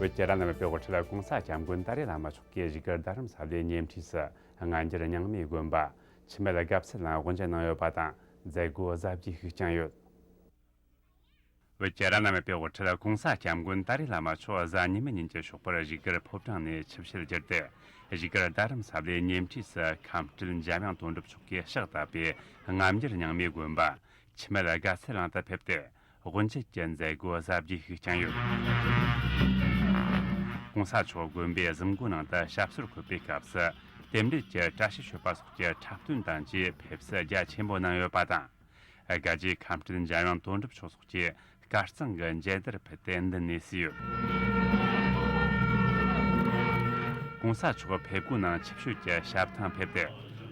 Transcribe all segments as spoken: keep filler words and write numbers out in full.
བོད་ཀྱི་རབ་གནས་མེད་པའི་དབུ་ཁྲིད་༸གོང་ས་༸སྐྱབས་མགོན་ཏཱ་རེ་བླ་མ་མཆོག་གིས་བཞུགས་སྒར་རྡ་རམ་ས་ལའི་ཉེ་འཁྲིས་སུ་སྔ་འགྱུར་རྙིང་མའི་དགོན་པ་འཆི་མེད་དགའ་ཚལ་ནང་དབུ་འབྱེད་གནང་ཡོད་པ་དང་། མཛད་སྒོ་གཟབ་རྒྱས་ཤིག་བསྐྱངས་ཡོད། བོད་ཀྱི་རབ་གནས་མེད་པའི་དབུ་ཁྲིད་༸གོང་ས་༸སྐྱབས་མགོན་ཏཱ་རེ་བླ་མ་མཆོག་གཟའ་ཉི་མའི་ཉིན་གྱི་ཞོགས་པར་བཞུགས་སྒར་ཕོ་བྲང་ནས་ཆིབས་ཞལ་བསྒྱུར་ཏེ། བཞུགས་སྒར་རྡ་རམ་ས་ལའི་ཉེ་འཁྲིས་སུ་ཁམས་སྤྲུལ་འཇམ་དབྱངས་དོན་གྲུབ་མཆོག་གིས་ཕྱག་བཏབ་པའི་སྔ་འགྱུར་རྙིང་མའི་དགོན་པ་འཆི་མེད་དགའ་ཚལ་ནང་དུ་ཕེབས་ཏེ། དབུ་འབྱེད་ཀྱི་མཛད་སྒོ་གཟབ་རྒྱས་ཤིག་བསྐྱངས་ཡོད། ༸གོང་ས་མཆོག་དགོན་པའི་གཟིམ་སྒོ་ནང་དུ་ཞབས་སོར་འཁོད་པའི་སྐབས་སུ། རྟེན་འབྲེལ་གྱི་བཀྲ་ཤིས་མཆོད་པ་སོགས་ཀྱི་འཁྲབ་སྟོན་དང་བཅས་ཕེབས་བསུ་རྒྱ་ཆེན་པོ་གནང་ཡོད་པ་དང་། དགའ་རྗེ་ཁམས་སྤྲུལ་འཇམ་དབྱངས་དོན་གྲུབ་མཆོག་སོགས་ཀྱིས་དཀར་གཙང་གི་མཇལ་དར་ཕུལ་ཏེ་མདུན་ནས་བསུས་ཡོད། ༸གོང་ས་མཆོག་ཕེབས་སྒོ་ནང་ཆིབས་ཞབས་ཀྱི་ཞབས་ཐང་ཕེབས་ཏེ།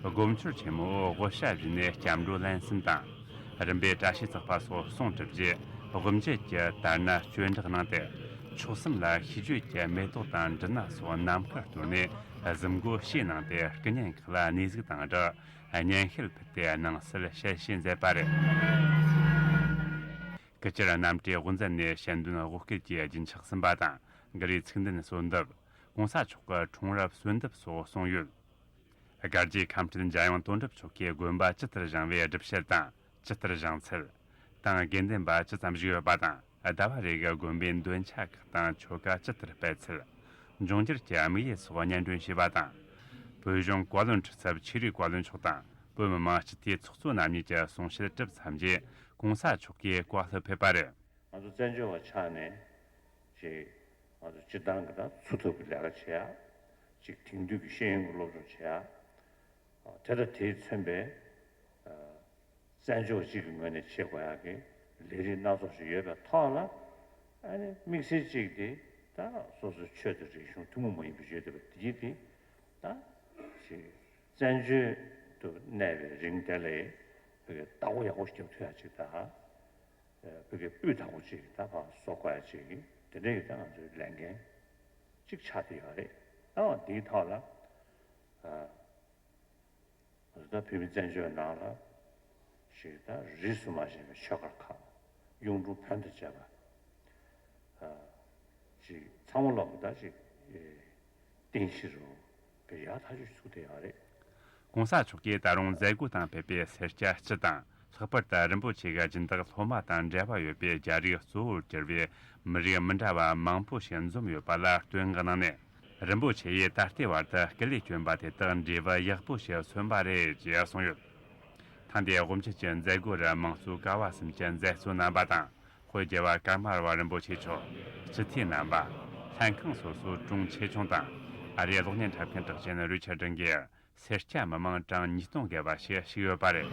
སྒོ་མཆོར་ཆེན་མོ་དབུ་ཞྭ་བཞེས་ནས་སྐྱབས་འགྲོ་ལན་གསུམ་དང་། རིམ་པས་བཀྲ་ཤིས་བརྩེགས་པ་སོགས་གསུང་གྲུབ་རྗེས། དབུ་འབྱེད་ཀྱི་དར་སྣ་སྐྱོན་བྲེགས་གནང་སྟེ། མཆོག་གསུམ་ལ་ཤིས་བརྗོད་ཀྱི་མེ་ཏོག་དང་འབྲུ་སྣ་སོགས་ནམ་མཁར་གཏོར་ནས། གཟིམ་སྒོ་ཕྱེའི་ནང་དུ་སྐུ་བརྙན་ཁག་ལ་གནས་གཟིགས་དང་སྦྲགས། སྙན་ཤལ་ཕུལ་ཏེ་སྣང་གསལ་ཞལ་བཞེས་མཛད་པ་རེད། སྐུ་བཅར་རྣམ་གྲོས་དབུ་མཛད་ནས་ཞལ་འདོན་དབུ་སྐར་གྱི་རྒྱུན་ཆགས་ཟིན་པ་དང་། གུ་རུའི་ཚིག་འདོན་གསོལ་འདེབས། ༸གོང་ས་མཆོག་གི་འཁྲུངས་རབས་གསོལ་འདེབས་སོགས་གསུངས་ཡོད། དགའ་རྗེ་ཁམས་སྤྲུལ་འཇམ་དབྱངས་དོན་གྲུབ་མཆོག་གིས་དགོན་པ་ཇི་ལྟར་བཞེངས་པའི་སྒྲུབ་བྱེད་དང་། ཇི་ལྟར་བཞེངས་ཚུལ། དང་དགེ་འདུན་པ་ཇི་ཙམ་བཞུགས་ཡོད་པ་དང་། ཟླ་བ་རེ་གི་དགོན་པའི་འདོན་ཆ་ཁག་དང་ཆོ་ག་ཇི་ལྟར་སྤེལ་ཚུལ། འབྱུང་འགྱུར་གྱི་དམིགས་ཡུལ་སོགས་སྙན་སྒྲོན་ཞུས་པ་དང་། བོད་གཞུང་བཀའ་བློན་ཁྲི་ཚབ་ཆོས་རིག་བཀའ་བློན་མཆོག་དང་། བོད་མི་མང་སྤྱི་འཐུས་ཚོགས་གཙོ་རྣམ་གཉིས་ཀྱི་གསུང་བཤད་གྲུབ་མཚམས་རྗེས། ༸གོང་ས་མཆོག་གིས་བཀའ་སློབ་ཕེབས་པ་རེད། ང་ཚོ་བཙན་བྱོལ་བ་ཆགས་ནས་ཅིག་ང་ཚོ་སྤྱིར་བཏང་གི་ད་འཚོ་ཐབས་ཀྱི་ལས་ཀ་བྱེད་ཡ། ཅིག་དེང་དུས་ཀྱི་ཤེས་ཡོན་གྱི་སློབ་སྦྱོང་བྱེད་ཡ། དེ་དང་དེས་མཚོན་པའི་བཙན་བྱོལ་བ་གཅིག་གི་ངོས་ནས་བྱེད་དགོས་ཡ་གི་ལས་རིགས་སྣ་ཚོགས་ཤིག་ཡོད་པའི་ཐོག་ལ། ཨ་ནི་དམིགས་བསལ་གཅིག་དེ་ད་སོ་སོའི་ཆོས་དང་རིག་གཞུང་ཐུན་མོང་མ་ཡིན་པའི་ཡོད་བསྡད་པ་དེ་དེ་ད་ཅིག་བཙན་བྱོལ་དུ་གནས་པའི་རིང་དེ་ལ་བོད་ཀྱི་བདག་པོ་ཡག་པོ་ཞིག་རྒྱབ་ཐུབ་ཡ་ཅིག་དང་། བོད་ཀྱི་སྤུས་དག་པོ་ཅིག་ད་ཕར་བཟོ་དགོས་ཡ་ཅིག་དེ་འདྲའི་གི་ད་ང་ཚོའི་ལས་འགན་ཅིག་ཆགས་བསྡད་ཡོད་རེད། ད་འདིའི་ཐོག་ལ་ང་ཚོ་ད་བོད་མི་བཙན་བྱོལ་ནང་ལ་ཞིག་ད་རིས་སུ་མ་ཆད་པའི་ཆོས་སྒར་ཁག་གཡུང་དྲུང་བོན་དང་བཅས་པ་ཅིག་ཚང་མ་ལོག་གི་ད་ཅིག་རྟེན་གཞི་རུ་བོད་ཡག་ཐག་ཆོད་ཚུགས་བསྡད་ཡོད་རེད། ༸གོང་ས་མཆོག་གིས་ད་རུང་མཛད་སྒོ་དང་ཕེབས་པའི་སེར་སྐྱ་སྤྱི་དང་། ལྷག་པར་དུ་རིན་པོ་ཆེ་གི་སྦྱིན་བདག་སློབ་མ་དང་འབྲེལ་བ་ཡོད་པའི་རྒྱ་རིགས་གཙོ་བོར་གྱུར་པའི་མི་རིགས་མི་འདྲ་བ་མང་པོ་ཞིག་འཛོམས་ཡོད་པ་ལ་བསྟོད་བསྔགས་གནང་ནས། རིན་པོ་ཆེ་ཡིས་ད་ལྟའི་བར་དུ་སྐུ་ལས་བསྐྱོན་པ་དེ་དག་འབྲས་བུ་ཡག་པོ་ཞིག་སོན་པ་རེད་ཅེས་གསུངས་ཡོད། ཐེངས་འདིའི་དབུ་འབྱེད་ཀྱི་མཛད་སྒོར་དམངས་གཙོའི་ཀ་བ་གསུམ་གྱི་མཛད་གཙོ་རྣམ་པ་དང་། དཔལ་རྒྱལ་བ་ཀརྨ་ར་བ་རིན་པོ་ཆེ་མཆོག་སྤྱི་འཐུས་རྣམ་པ། ལྷན་ཁང་སོ་སོའི་དྲུང་ཆེ་ཆུང་དང་། ཨ་རིའི་གློག་བརྙན་འཁྲབ་མཁན་གྲགས་ཅན་རུའི་ཆར་སྒྲེང་གིས། སེར་སྐྱ་མི་མང་གྲངས་ཉིས་སྟོང་བརྒལ་བ་ཞིག་ཞུགས་ཡོད་པ་རེད།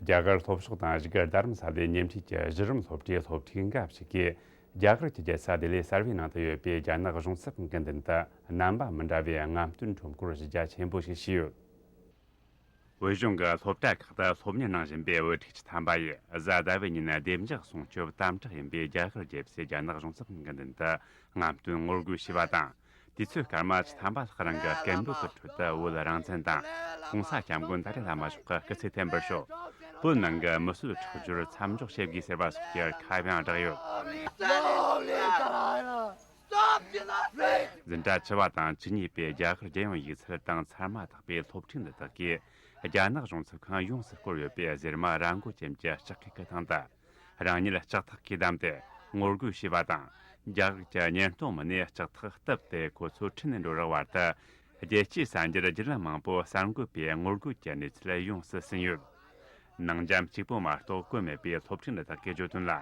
རྒྱ་གར་ལྷོ་ཕྱོགས་དང་བཞུགས་སྒར་རྡ་རམ་ས་ལའི་ཉེ་འཁྲིས་ཀྱི་གཞི་རིམ་སློབ་གྲྭའི་སློབ་ཕྲུག་འགའ་ཞིག་གིས། རྒྱ་གར་གྱི་རྒྱལ་ས་ལྡི་ལི་གསར་བའི་ནང་དུ་ཡོད་པའི་རྒྱ་ནག་གཞུང་ཚབ་ཁང་གི་མདུན་དུ་རྣམ་པ་མི་འདྲ་བའི་རྔམ་སྟོན་ཁྲོམ་སྐོར་གཞི་རྒྱ་ཆེན་པོ་ཞིག་བྱས་ཡོད། བོད་གཞུང་གི་སློབ་གྲྭ་ཁག་ཏུ་སློབ་གཉེར་གནང་བཞིན་པའི་བོད་ཕྲུག་བཅུ་ཐམ་པ་ཡིས་གཟའ་ཟླ་བའི་ཉིན་བདེ་འཇགས་སྲུང་སྐྱོབ་དམ་དྲག་ཡིན་པའི་རྒྱ་གར་རྒྱལ་སའི་རྒྱ་ནག་གཞུང་ཚབ་ཁང་གི་མདུན་དུ་རྔམ་སྟོན་ངོ་རྒོལ་བྱས་པ་དང་། དུས་ཚོད་སྐར་མ་བཅུ་ཐམ་པ་ལྷག་རིང་གི་སྐད་འབོད་ཀྱི་ཁྲོད་དུ་བོད་རང་བཙན་དང་༸གོང་ས་༸སྐྱབས་མགོན་ཏཱ་རེ་བླ་མ་མཆོག་གི་སྐུ་ཚེ་བརྟན་པར་ཤོག་བོད་ནང་གི་མི་གསོད་ཁྲག་སྦྱོར་མཚམས་འཇོག་བྱེད་དགོས་ཟེར་བ་སོགས་ཀྱི་ཁ་དབྱངས་བསྒྲགས་ཡོད། འཛིན་གྲྭ་བཅུ་པ་དང་བཅུ་གཉིས་པའི་རྒྱ་གར་རྒྱལ་ཡོངས་ཡིག་ཚད་དང་ཚར་མ་ཐག་པའི་སློབ་ཕྲུག་འདི་དག་གིས། རྒྱ་ནག་གཞུང་ཚབ་ཁང་ཡོངས་སུ་བསྐོར་ཡོད་པའི་གཟེར་མ་ར་མགོ་ཅན་གྱི་ལྕགས་སྐུད་ཀྱི་སྟེང་དུ། རང་ཉིད་ལྕགས་ཐག་གིས་བསྡམས་ཏེ་ངོ་རྒོལ་བྱས་པ་དང་། རྒྱ་གར་གྱི་ཉེན་རྟོག་མི་སྣས་ལྕགས་ཐག་བཏབ་སྟེ་ཁོ་ཚོ་ཁྲིད་ནས་འགྲོ་རག་བར་དུ། རྒྱལ་སྤྱིའི་གསར་འགྱུར་བརྒྱུད་ལམ་མང་པོ་གསར་འགོད་པས་ངོ་རྒོལ་གྱི་གནས་ཚུལ་ཡོངས་སུ་ཟིན་ཡོད། ནང་འཇམ་གཅིག་པོ་མ་གཏོགས་བཀོད་མེད་པའི་སློབ་ཕྲུག་འདི་དག་གིས་བརྗོད་དོན་ལ།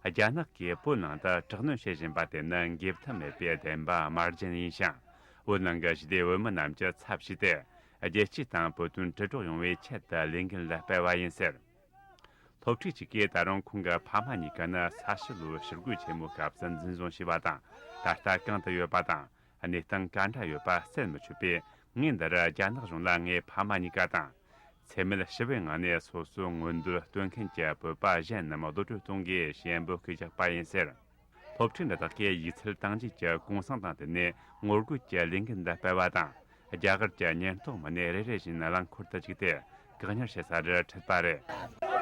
རྒྱ་ནག་གིས་བོད་ནང་དུ་དྲག་གནོན་བྱེད་བཞིན་པ་དེ་ནི་འགེབས་ཐབས་མེད་པའི་བདེན་པ་དམར་རྗེན་ཡིན་ཞིང་། བོད་ནང་གི་ཞི་བདེ་བོད་མི་རྣམས་ཀྱི་ཚབ་བྱས་ཏེ། རྒྱལ་སྤྱི་དང་བོད་དོན་དྲིལ་སྒྲོག་ཡོང་བའི་ཆེད་དུ་ལས་འགན་ལ་སྤེལ་བ་ཡིན་ཟེར། སློབ་ཕྲུག་ཅིག་གིས་ད་རུང་ཁོང་གི་ཕ་མ་གཉིས་ཀ་ནི་ས་ཞི་ལྷོའི་ཞི་རྒོལ་ཆེན་མོའི་སྐབས་སུ་འཛིན་བཟུང་བྱས་པ་དང་། ད་ལྟ་གང་དུ་ཡོད་པ་དང་། གནས་སྟངས་ག་འདྲ་ཡོད་པ་གསལ་མི་ཆོད་པས། ངས་འདིར་རྒྱ་ནག་གཞུང་ལ་ངའི་ཕ་མ་གཉིས་ཀ་དང་། འཚེ་མེད་ཞི་བའི་ངང་ནས་སོ་སོའི་མངོན་འདོད་སྟོན་མཁན་གྱི་བོད་པ་གཞན་རྣམས་གློད་བཀྲོལ་གཏོང་དགོས་ཞེས་འབོད་སྐུལ་བརྒྱབ་པ་ཡིན་ཟེར། སློབ་ཕྲུག་འདི་དག་གིས་ཡིག་ཚད་བཏང་རྗེས་ཀྱི་གུང་སེང་དང་བསྟུན་ནས་ངོ་རྒོལ་གྱི་ལས་འགུལ་འདི་སྤེལ་བ་དང་། རྒྱ་གར་གྱི་ཉེན་རྟོག་མི་སྣས་རེ་རེ་བཞིན་རླངས་འཁོར་དུ་བཅུག་སྟེ་བཀག་ཉར་བྱེད་སར་ཁྲིད་པ་རེད།